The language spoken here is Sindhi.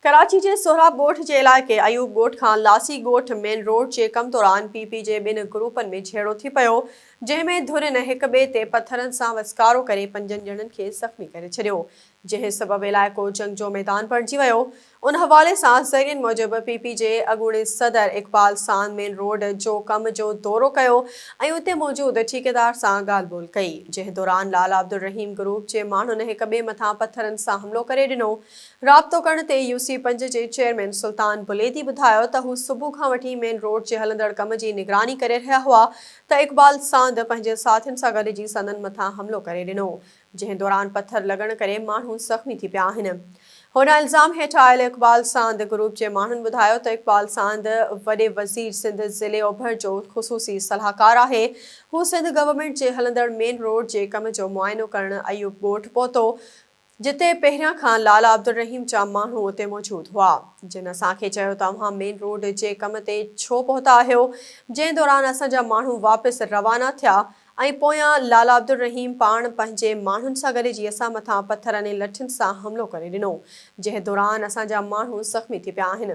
ڪراچي جي سهراب ڳوٺ جي علائقي ايوب ڳوٺ کان لاسي ڳوٺ مين روڊ جي ڪم دوران پي پي جي ٻن گروپن ۾ جهيڙو ٿي پيو، جنهن ۾ ڌرين هڪ ٻئي تي پٿرن سان وسڪارو ڪري پنجن ڄڻن کي زخمي ڪري ڇڏيو، جنهن سبب علائقو جنگ جو ميدان بڻجي ويو. ان حوالي سان ذريعن موجب پي پي جي اڳوڻي صدر اقبال سان مين روڊ جو ڪم جو دورو ڪيو ۽ اتي موجود ٺيڪيدار سان ڳالهه ٻولهه ڪئي جنهن دوران لالا عبدالرحيم گروپ جي ماڻهن هڪ ٻئي مٿان پٿرن سان حملو ڪري ڏنو. رابطو ڪرڻ تي يو سي پنج جي چيئرمين سلطان بليدي ٻڌايو ته هو صبح کان وٺي مين روڊ جي هلندڙ ڪم جي نگراني ڪري رهيا هئا ته اقبال ساند پنهنجي ساٿين سان گڏجي سندن مٿان حملو ڪري ڏنو جنهن دوران پٿر لڳڻ ڪري ماڻهو زخمي ٿي پيا آهن. هن الزام هيٺ آيل اقبال ساند گروپ جي ماڻهن ٻڌايو ته اقبال ساند وڏي وزير سنڌ ضلعي اوڀر جو خصوصي صلاحڪار آهي، هو سنڌ گورنمينٽ جي هلندڙ مين روڊ جي ڪم جو معائنو ڪرڻ ايوب ڳوٺ پهتو، جتي پهريان کان لالا عبدالرحيم جا ماڻهو اتي موجود هئا، جن اسان کي چيو ته اوهان مين روڊ جي ڪم تي ڇو پهتا آهيو، جنهن دوران اسان جا ماڻهو واپس روانا ٿيا ۽ پويان لالا عبدالرحيم پاڻ پنهنجي ماڻهن سان گڏجي اسان مٿان پٿرن ۽ لٺين سان حملو ڪري ڏنو، جنهن دوران اسان جا ماڻهو زخمي ٿي پيا آهن.